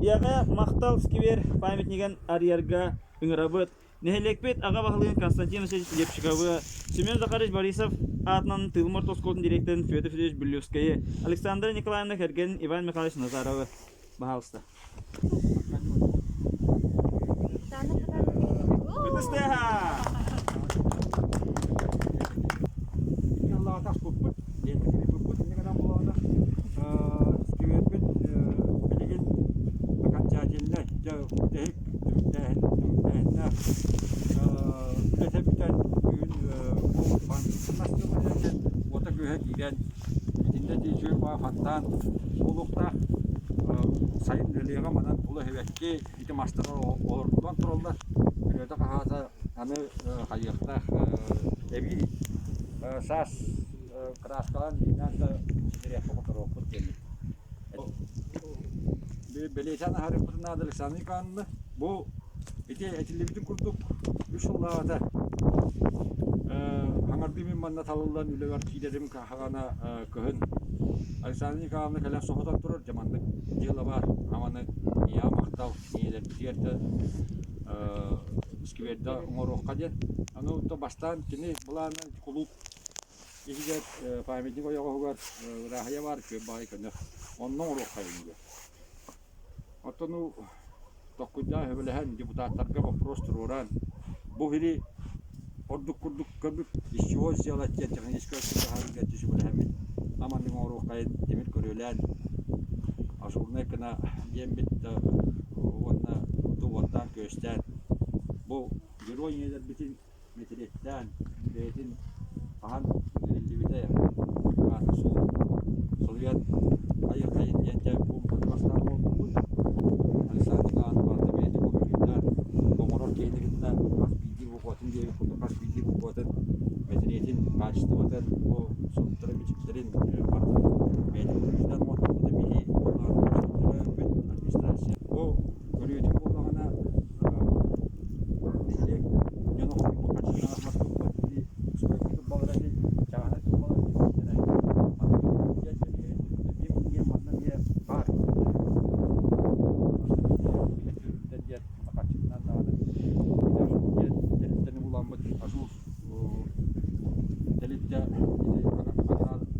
Ийэҕэ махтал сквер памятнигын арыйарга ыҥырабыт. Нэһилиэкпит аҕа баһылыгын Константин Васильевич Лепчиковы, Семен Захарович Борисов аатынан Тыылым орто оскуолатын директорын Федор Федорович Бүллүскэйи, Александра Николаевна кэргэнин Иван Михайлович Назаровы. Баһаалыста. Ытыс тыаһа! Аспыппыт, лентабыппыт, инньэ гынан буоллаҕына, сквербит билигин окончательнай, дьэ бүтэһик түмүктээһин түмүктээһиннээх үлэтэ бүтэн бүгүн бу уота-күөһэ киирэн итиннэ ити үчүгэй баҕа фонтан буолуохтаах. Сайын үлэлиэҕэ манан тула сибэкки ити мастар олордуллан тураллар. Күрүөтэ-хаһаата аны хайыахтаах эбии саас кырааскалаан ииннээн да ситэриэххэ хоторуохпут диэммит. Бэлиэтээн аһарыахпытын наада Александр Николаевна. Бу ити этиллибитин курдук үс сыллааҕыта хаҥардыы мин манна талыллан үлэбэр киирэрим хаһаҕана кыһын Александра Николаевна кэлэн соһутан турар дьэ маннык дьыала баар аманы ийэҕэ махтал ийэлэрбитигэр да скверда оҥоруохха диэн аны бастаан кини былаанынан кулууп иһигэр памятник ойоҕоһугар ырааһыйа баар күөл баҕайы көнө онно оҥоруохха диэн Оттон толкуйдаан сөбүлэһэн депутаттарга боппуруос туруоран, бу иһини ордук курдук көрбүт из чего сделать диэн техническэй быһаарыыга сүбэлэһэммит аманнык оҥоруоххайын тимир көрүөлээн ажурнай гына диэммит уонна уоттаан-күөстээн бу герой ийэлэрбитин мэтириэттээн бэйэтин хаһан бэриллибитэ аата суох суруйан хайыаххайын диэн дьэ бу бастаан оҥорбуппут. Александр Николаевна барыта бэйэтин көмөлүүрдээн оҥорор киһини кытта хас биирдии букватын диэбит курдук хас биирдии букватын мэтириэтин качествотын бу суруктарын бичиктэрин барытын бэйэтин көмөлүүрдээн оҥорбуппута биһи парламент администрация бу көрүүтүн буоллаҕына нэһилиэк дьоно хомуйбут хаччытынан мастыппыт турбалара чааһынай турбалар диэбиттэрэ мин манна эмиэ баар диэн хаччытынан даҕаны диэн тэрилтэни буламмыт Ажур тэрилтэ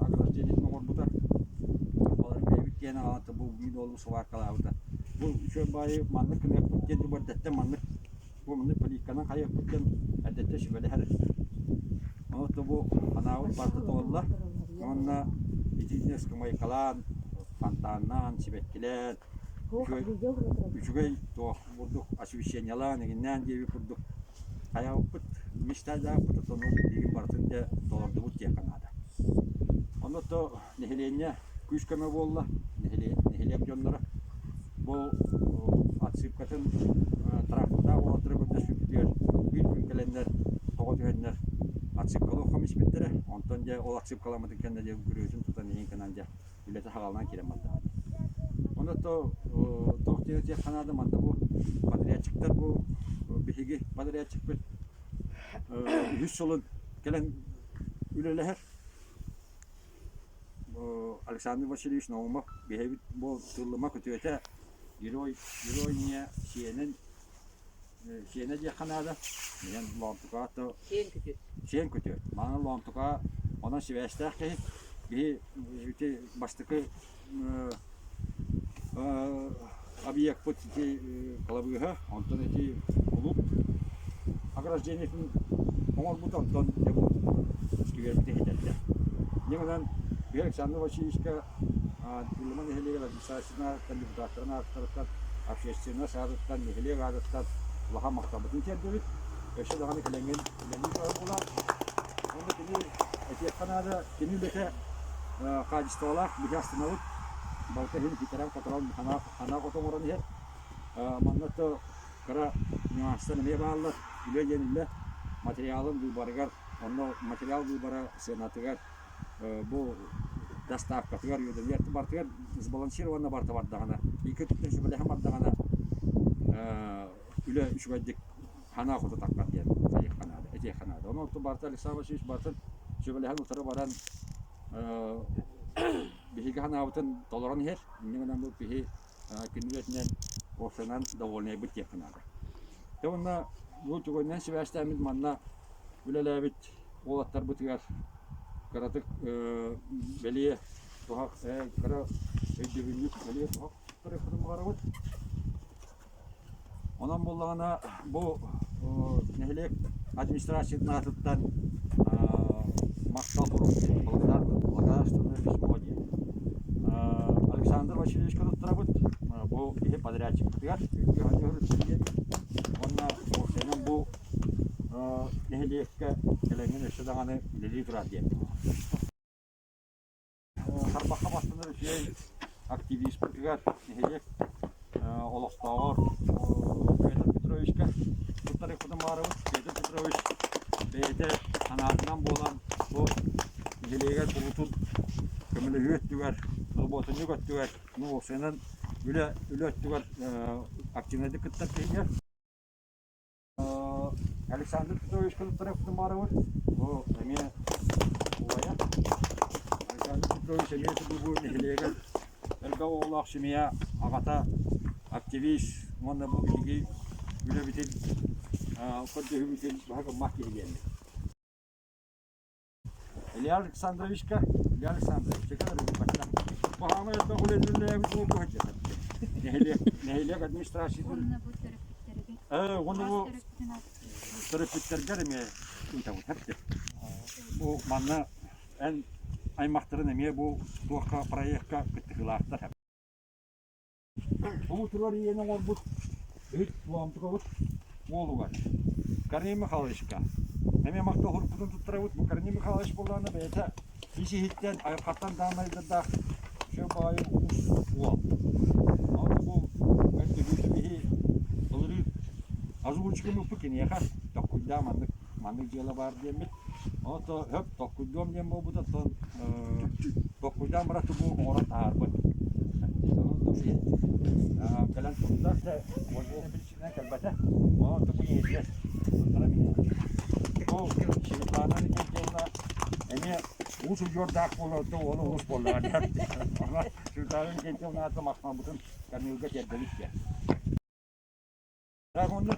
ограждениетын оҥорбута турбаларын бэйэбит диэн аҕалан бу мин уолум сваркалаабыта Бу үчүгэй баайы маннык гыныахпыт диэн бу эрдэттэн маннык бу маннык плитканан хайыахпыт диэн эрдэттэн сүбэлэһэр этибит. Онон бу анаабыт барыта туолла. Уонна итиитинэ ыскамыайкалаан, фонтаннаан, сибэккилээн, үчүгэй, үчүгэй туох курдук освещениелаан, эҥиннээн диэбит курдук хайаабыппыт, мечтайдаабыппыт, оттон ол билигин барытын дьэ толордубут диэххэ наада. Онно то нэһилиэнньэ күүс-көмө буолла, нэһилиэк дьонноро бу отсыпкатын трактордаах уолаттары көрдөспүппүтүгэр биир күн кэлэннэр тоҕо түһэннэр отсыпкалыы оххом испиттэрэ. Онтон дьэ ол отсыпкаламмытын кэннэ дьэ күрүөтүн тутан иһин гынан дьэ үлэтэ хаҕаланан киирэн барда. Онон то туох диэн этиэххэ наада манна бу подрядчиктар бу биһиги подрядчикпыт үһүс сылын кэлэн үлэлэһэр. Александр Васильевич Наумов биһэбит бу тыллыма күтүөтэ герой герой ийэ сиэнин сиэнэ диэххэ наада. Минэн Лоомтукаҕа то Сиэн күтүөт. Сиэн күтүөт. Манан Лоомтукаҕа онон сибээстээх киһи. Биһи ити бастакы объекпыт ити кылабыыһа, онтон ити кулууп ограждениетын оҥорбут, онтон дьэ бу сквербит иһитэрдэ. Дьэ манан Петр Александр Васильевичка Тулума нэһилиэгин администрациятын аатыттан, депутаттарын ааттарыттан, общественность аатыттан, нэһилиэк аатыттан улахан махталбытын тиэрдэбит. Өссө даҕаны кэлэҥҥин үлэлии турар буолаар. Уонна кини этиэххэ наада, кини үлэтэ хаачыстыбалаах, биһи астынабыт. Балта иһин китэрэн-хоторон ханаа хото оҥорон иһэр. Манна то кыра нюанстар эмиэ бааллар. Үлэ диэн үлэ. Материалын быыбарыгар, онно материал быыбара сыанатыгар бу доставкатыгар, үөдэнигэр барытыгар сбалансированно барыта бардаҕына, икки өттүттэн сүбэлэһэн бардаҕына үлэ үчүгэйдик ханаа хоту таххар диэн хайыахха наада, этиэххэ наада. Онон барыта Александр Васильевич барытын сүбэлэһэн утары баран биһиги санаабытын толорон иһэр. Инньэ гынан бу биһи Кини үлэтинэн уопсайынан довольнайбыт диэххэ наада. Дьэ уонна бу түгэнинэн сибээстээммит манна үлэлээбит уолаттарбытыгар кыратык бэлиэ туһах кыра өйдөбүнньүк бэлиэ туһах туттарыахпытын баҕарабыт. Онон буоллаҕына бу нэһилиэк администрациятын аатыттан махтал сурук благодарственное письмо диэн Александр Васильевичка туттарабыт. Бу киһи подрядчикпытыгар уонна уопсайынан бу нэһилиэккэ кэлэҥҥин өссө даҕаны үлэлии турар диэн. Тарбахха бастанар үчүгэй активиспытыгар нэһилиэк олохтооҕор Петр Петровичка туттарыахпытын баҕарабыт. Петр Петрович бэйэтэ санаатынан буолан бу нэһилиэгэр куруутун көмөлөһүү өттүгэр, субуотунньук өттүгэр, ну уопсайынан үлэ үлэ өттүгэр активнайдык кыттар киһигэ. Александр Петрович туттарыахпытын баҕарабыт. Бу эмиэ убайа. Александр Петрович эмиэ бу нэһилиэгэр элбэх оҕолоох семья аҕата активист уонна бу биһиги үлэбитин көрдөһүүбүтүн баһа гыммат киһи диэммит. Илья Александровичка, Илья Александрович, Баһаама элбэх үлэлээбит уолга сылдьар. Нэһилиэк, нэһилиэк администрациятын Уонна бу төрөппүттэригэр. Уонна бу төрөппүттэргэр эмиэ ыытабыт эбит. Бу манна эн аймахтарын эмиэ бу туохха проекка кыттыһыылаахтар. Бу турар ийэни оҥорбут үһүс Лоомтуковут уолугар Корней Михайловичка эмиэ махтал хурпутун туттарабыт. Бу Корней Михайлович буоллаҕына бэйэтэ ис-иһиттэн айылҕаттан дааннайдардаах үчүгэй баҕайы уус уол. Онно бу көрдөһүүтү биһи былырыын озвучканы ыппыт киниэхэ токкуйдаа маннык маннык дьыала баар диэммит. Ото хөп толкуйдуом диэн буолбута, оттон толкуйдаан баран бу оҥорон таһаарбыт. Кэлэн турда, биричиинэн кэлбэтэ. Онон бу ийэтигэр туттаран Бу Светлана Никитьевна эмиэ уус удьуордаах буолар, уола уус буоллаҕа диэн. Светлана Никитьевна аата махталбытын Камилга тиэрдэбит диэн. Так онно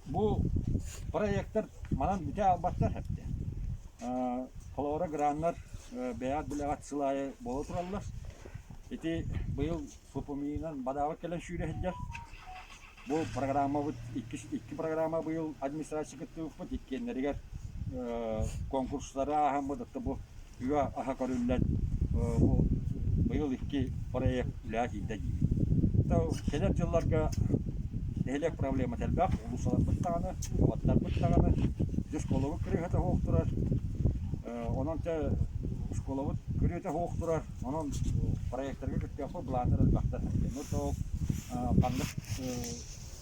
бу проектар манан бүтэ албаттар хэпте. Холобура граннар бэйэҕит билэҕит сыл аайы буола тураллар. Ити быйыл ФПМИ-нан бадаабыт кэлэн сүүрэ сылдьар. Бу программабыт икки программа быйыл администрация кыттыбыппыт иккиэннэригэр конкурстары ааһаммыт отто бу үө аһа көрүллэн бу быйыл икки проект үлэҕэ киирдэ диибит. Кэлэр дьылларга нэһилиэк проблемата элбэх, уулуссаларбыт даҕаны, уоттарбыт даҕаны, дьэ школабыт кырыыһата суох турар, онон дьэ школабыт күрүөтэ суох турар, онон проектарга кыттыахпыт былааннар элбэхтэр. Ну, ханнык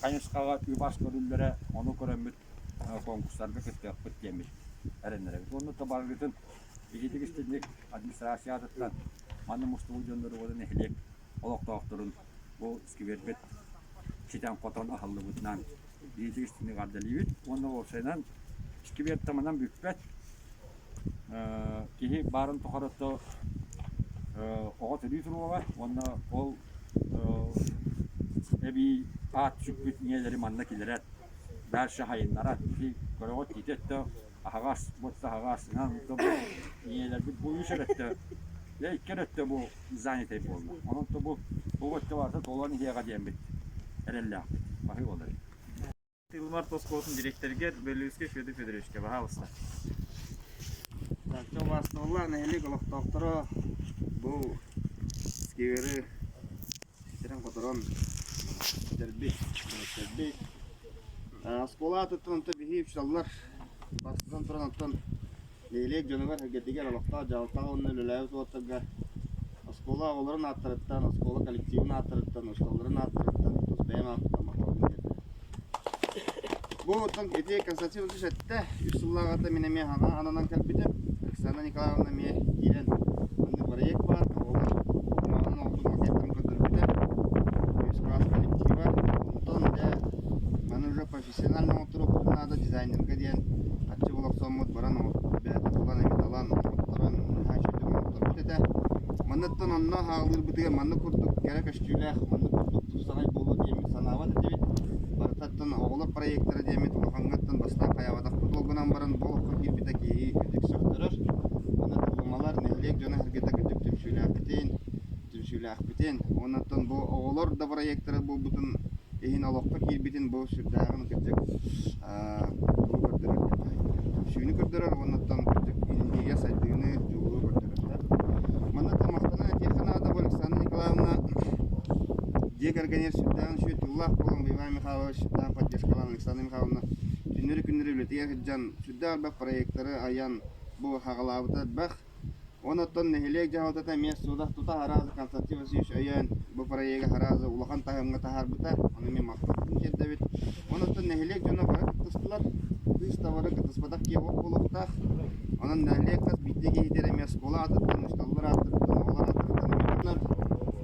хайысхаҕа үп-ас көрүллэрэ, ону көрөммүт конкурстарга кыттыахпыт диэммит эрэннэрэбит. Уонна табааргытын ититик истинник администрация аатыттан манна мустубут дьоннору уонна нэһилиэк олохтоохторун бу сквербит ситэн-хотон аһыллыбытынан ититик истинник эҕэрдэлиибит. Уонна уопсайынан сквер таманан бүппэт. Киһи баарын тухары оҕо төрүү туруоҕа уонна ол эбии аат сүкпүт ийэлэри манна киллэрэр дальше хайыннара ити көрөҕүт ити өттө аһаҕас бу өттө аһаҕас бу ийэлэрбит бу үс эрэ өттө дьэ икки эрэ өттө бу занятай буолла онон бу бу өттө барыта туолан иһиэҕэ диэммит эрэллээхпит баһыы буолар. Тылмар оскуолатын дириэктэригэр Беллюскай Федор Федоровичка, баһаалыста. Так, убаастабыллаах нэһилиэк олохтоохторо бу сквери ситэрэн-хоторон ситэрбит, ситэрбит. Оскуола аатыттан онто биһи учууталлар бастатан туран оттон нэһилиэк дьонугар-сэргэтигэр олохтоох дьаһалтаҕа уонна үлэлээбит уолаттарга оскуола оҕолорун ааттарыттан, оскуола коллективын ааттарыттан, учууталларын ааттарыттан тус бэйэм ааппыттан махталбын тиэрдэбин. Бу оттон ити Константин Васильевич эттэ, үс сыллааҕыта мин эмиэ хаҥа ананан кэлбитим. Александра Николаевна эмиэ киирэн маннык бырайыак баар, оҕолор кумааҕынан оҥорбут макеттарын көрдөрбүтэ. Үс класс коллектива. Онтон дьэ маны уже профессионально оҥотторуохпутун наада дизайнерга диэн харчы олохсоммут баран бэйэтэ булан эми талан оҥотторон наһаа үчүгэйдик оҥотторбут этэ. Манныттан онно хаалыырбытыгар маннык курдук кэрэ көстүүлээх, маннык курдук тупсаҕай буолуо диэммит санаабат этибит. Барытаттан оҕолор проектара диэммит улахаҥҥаттан бастаан хайаабатахпыт ол гынан баран бу олоххо киирбитэ киһи кырдьык сөхтөрөр. Уонна туллумалар, нэһилиэк дьоно-сэргэтэ кырдьык түмсүүлээхпитин, түмсүүлээхпитин уоннаттан бу оҕолор да проектара буолбутун иһин олоххо киирбитин бу сүрдээҕин кырдьык тугу көрдөрөр түмсүүнү көрдөрөр уоннаттан кырдьык инникигэ сайдыыны дьулууру көрдөрөр. Манна махтана этиэххэ наада бу Александра Николаевна дьиэ кэргэнигэр сүрдээҕин үчүгэй тыллаах буолан Иван Михайлович сүрдээх поддержкалаан Александра Михайловна түүннэри-күннэри үлэтигэр сылдьан сүрдээх элбэх проектары айан бу хаҕалаабыта элбэх. Онон нэһилиэк дьаһалтата эмиэ суудах тута араас Константин Васильевич өйөөн бу проегы араас улахан таһымҥа таһаарбыта. Ону эмиэ махталбытын тиэрдэбит. Онон нэһилиэк дьоно бары кыттыстылар. Кыыс да бары кыттыспатах киһи суох буолуохтаах. Онон нэһилиэк хас биирдии киһитигэр эмиэ оскуола аатыттан, учууталлар ааттарыттан, оҕолор ааттарыттан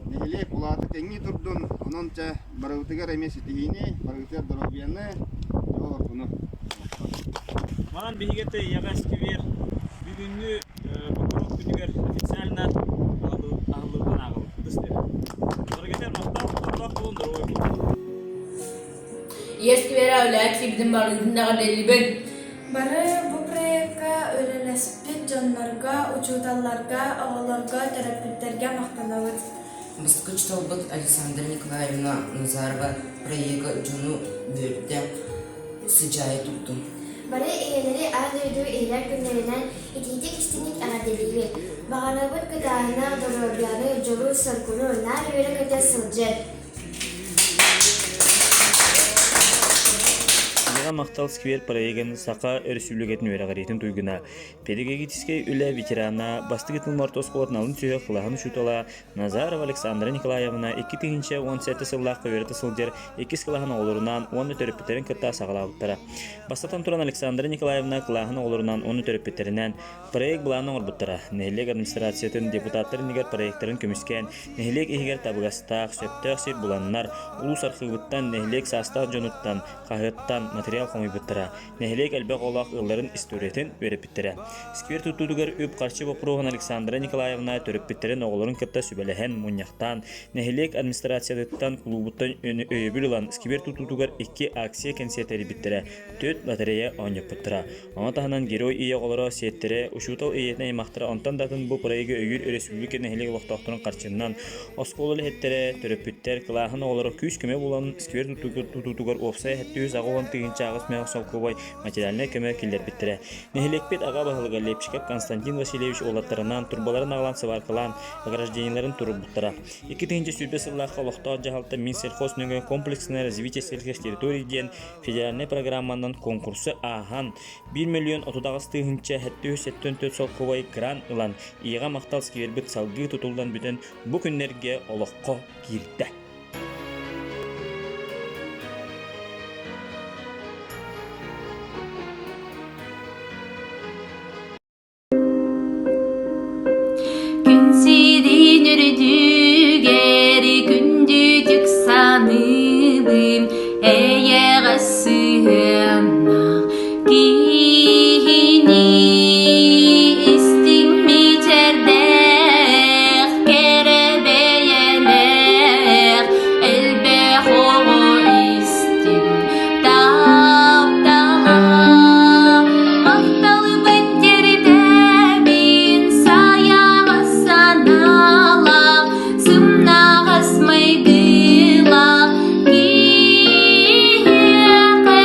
эмиэ нэһилиэк улаата тэҥнии турдун. Онон чэ барыбытыгар эмиэ ситиһиини, барыгытыгар доруобуйаны, дьолу-соргуну. Манан биһиги Ийэҕэ сквер бүгүҥҥү Бокуруоп күнүгэр официально аһыллыытынан ааҕыллыбыт. Барыгытыгар махтал, дьоллоох буолун, доруобай буолун. Ийэ скверэ үлэҕэ киирбитин барыгытын эҕэрдэлиибин. Бары бу проекка үлэлэспит дьоннорго, учууталларга, оҕолорго, төрөппүттэргэ махтанабыт. Бастакы учууталбыт Александра Николаевна Назарова проега дьону үөрдэ, сыдьаайа турдун. Бары ийэлэри аан дойду иһинэн күннэринэн итиитик-истиҥник эҕэрдэлиибит. Баҕарабыт кытаанах доруобуйаны, дьолу-соргуну наар үөрэ-көтө сылдьын! Ийэҕэ махтал сквер проегын Саха Өрөспүүбүлүкэтин үөрэҕириитин туйгуна, педагогическай үлэ ветерана, бастакы тыл орто оскуолатын алын сүһүөх кылааһын учуутала Назарова Александра Николаевна 2017 сыллаахха үөрэтэ сылдьар иккис кылааһын оҕолорунаан уонна төрөппүттэрин кытта саҕалаабыттара. Бастатан туран Александра Николаевна кылааһын оҕолорунаан уонна төрөппүттэринээн проект былаанын оҥорбуттара. Нэһилиэк администрациятын депутаттар иннигэр проектарын көмүскээн, нэһилиэк иһигэр табыгастаах, сөптөөх сир буланнар, улуус архыыбыттан, нэһилиэк саастаах дьонуттан, хаһыаттан материал хомуйбуттара. Нэһилиэк элбэх оҕолоох ыалларын историятын үөрэппиттэрэ. Сквер тутуутугар үп-харчы боппуруоһун Александра Николаевна төрөппүттэрин оҕолорун кытта сүбэлэһэн, мунньахтаан, нэһилиэк администрациятыттан, кулуубуттан өйөбүл ылан, сквер тутуутугар икки акция кэнсиэр тэрийбиттэрэ, түөрт лотерея оонньоппуттара. Ону таһынан Герой ийэ оҕолоро, сиэттэрэ, учуутал ийэтин аймахтара онтон да атын бу проегы өйүүр өрөспүүбүлүкэ нэһилиэк олохтоохторун харчыннан оскуола үлэһиттэрэ, төрөппүттэр, кылааһын оҕолоро күүс-көмө булан сквер тутуутугар уопсай 780 8 мөл солкуобай материальнай көмө киллэрбиттэрэ. Нэһилиэкпит аҕа баһылыга Лепчиков Константин Васильевич уолаттарынан турбаларын аҕалан сыбааркалаан, ограждениеларын туруорбуттара. 2020 сыллаахха олохтоох дьаһалта Минсельхоз нөҥүө комплексное развитие сельских территорий диэн федеральнай программанан конкурсу ааһан 1 миллион 38 тыһыынча 774 солкуобай грант ылан, Ийэҕэ махтал сквербит салгыы тутуллан бүтэн бу күннэргэ олоххо киирдэ. Күн сирин үрдүгэр күндүтүк саныыбын, эйэҕэс сыһыаннаах киһини истиҥ мичээрдээх, кэрэ бэйэлээх, элбэх оҕо истиҥ таптала. Махталбын тиэрдэбин сайаҕас санаалаах, сымнаҕас майгылаах киһиэхэ.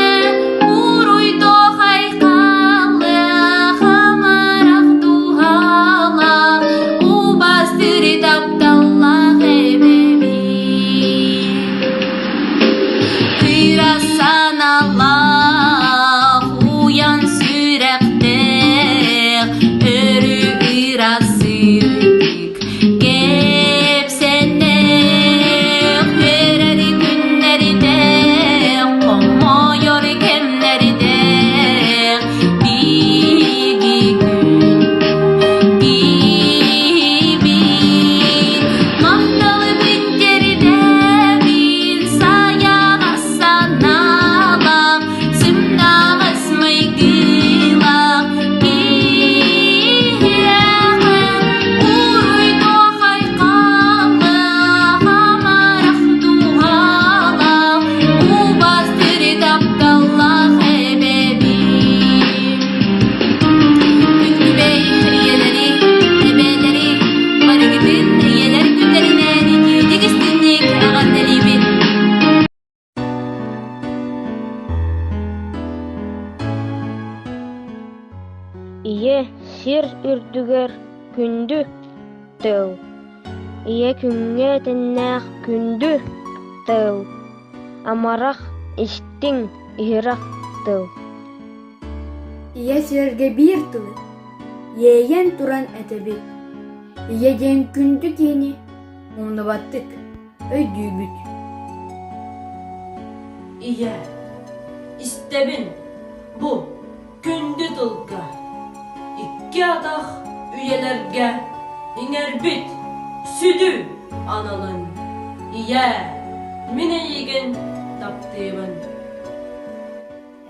үрдүгэр күндү тыл, ийэ күҥҥэ тэннээх күндү тыл, амарах, истиҥ, иһирэх тыл. Ийэ сиргэ биир тылы иэйэн туран этэбит: ийэ диэн күндү киһини умнубаттык өйдүүбүт. Ийэ, истэбин, бу күндү тылга икки атах үйэлэргэ иҥэрбит сүдү аналын ийээ, мин эйигин таптыыбын.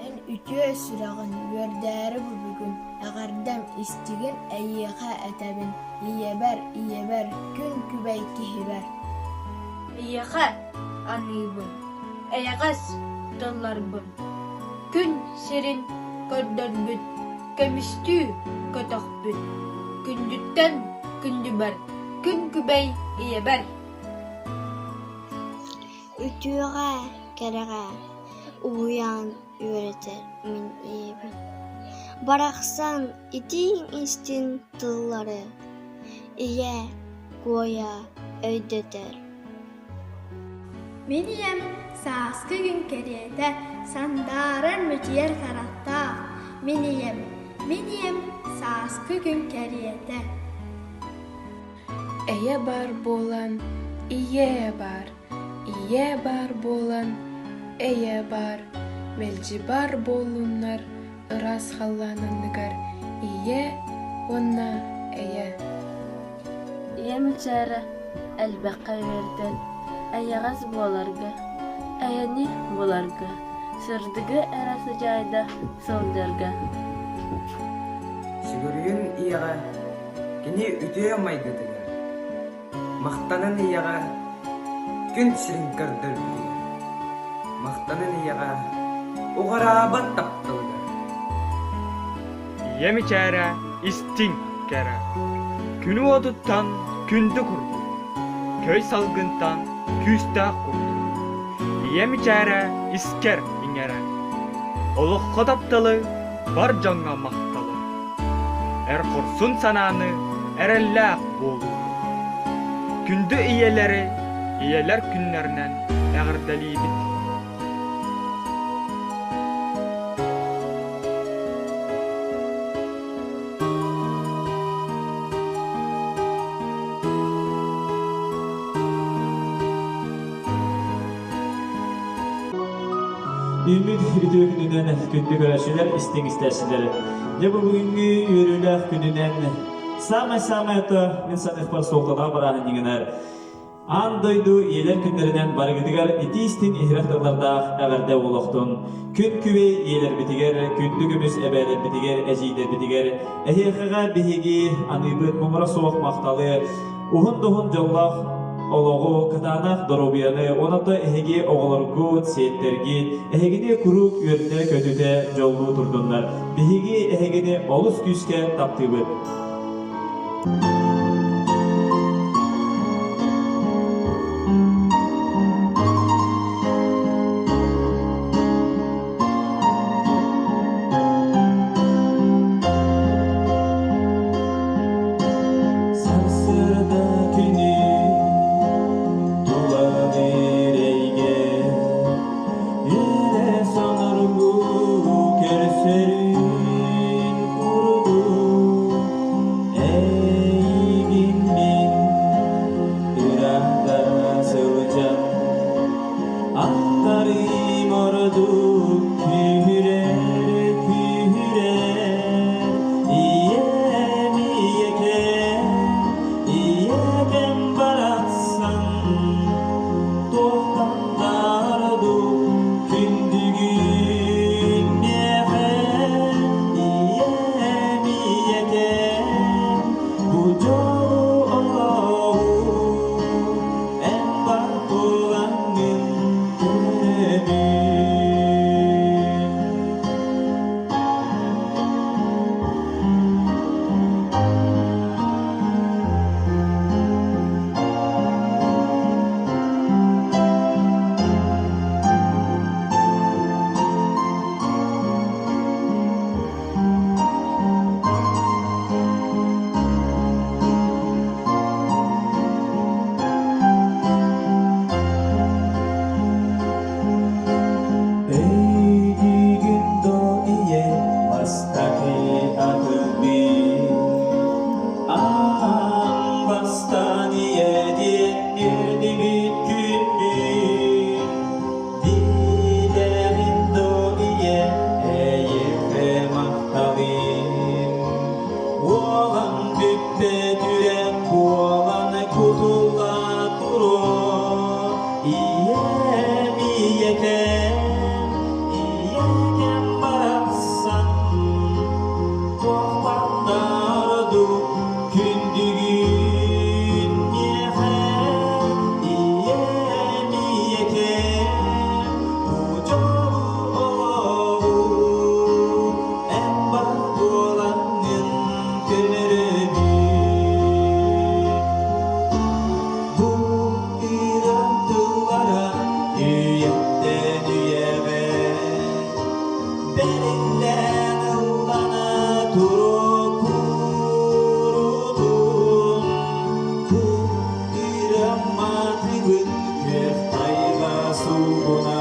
Эн үтүө сүрэҕин үөрдээри бу бүгүн эҕэрдэм истигин эйиэхэ этэбин, ийэбэр, ийэбэр, күн күбэй киһибэр. Эйиэхэ аныыбын, эйэҕэс тылларбын, күн сирин көрдөрбүт, көмүстүү көтөхпүт, күндүттэн күндүбэр, күн күбэй ийэбэр. Үтүөҕэ, кэрэҕэ уһуйаан үөрэтэр мин ийэбин. Барахсан итииҥ истиҥ тыллары ийэ куойа өйдөтөр. Мин ийэм сааскы күн кэриэтэ сандаарар мичийэр харахтаах. Мин ийэм, мин ийэм сааскы күн кэриэтэ. Эйэ баар буолан, ийээ баар, ийээ баар буолан, эйэ баар, мэлдьи баар буоллуннар ыраас халлаан анныгар ийэ уонна эйэ. Ийэм мичээрэ элбэххэ үөрдэн, эйэҕэс буоларга, эйэни буларга, сырдыгы эрэ сыдьаайда сылдьарга. Сүгүрүйүн ийэҕэ Кини үтүө майгытыгар, махтанан ийэҕэ күн сирин көрдөрбүтүгэр, махтанан ийэҕэ уҕараабат тапталыгар. Ийэ мичээрэ истиҥ кэрэ, күн уотуттан күндү курдук, көй салгынтан күүстээх курдук. Ийэ мичээрэ искэр иҥэрэ, олоххо тапталы бар дьоҥҥо махталы. Эр хорсун санааны эрэллээх буолууну. Күндү ийэлэри ийэлэр күннэринэн эҕэрдэлиибит! Үүммүт үтүө күнүнэн күндү көрөөччүлэр, истиҥ истээччилэр. Дьэ бу бүгүҥҥү үөрүүлээх күнүнэн самай-самай это мин саныахпар суолталаах бырааһынньыгынан Аан дойду ийэлэр күннэринэн барыгытыгар итии-истиҥ иһирэх тыллардаах эҕэрдэ олохтун. Күн күбэй ийэлэрбитигэр, күндү көмүс эбээлэрбитигэр, эдьиийдэрбитигэр эһиэхэҕэ биһиги аныыбыт муҥура суох махталы, Уһун-дуһун дьоллоох олоҕу, кытаанах доруобуйаны уонна эһиги оҕолоргут, сиэттэргит эһигини куруук үөрдэ-көтүтэ дьоллуу турдуннар. Биһиги эһигини олус күүскэ таптыыбыт. Сарсыарда күнү тулалыыр эйгэ Үөрэ сонургу көрсөрүн курдук Эйигин мин ыраахта сылдьан Ахтарым ордук күүһүрэр, күүһүрэр, Ийэм, ийэкэм, ийэкэм барахсан, Туохтан да ордук күндүгүн миэхэ, Ийэм, ийэкэм, бу дьолу олоҕу Эн бар буолаҥҥын көрөбүн. суугуна.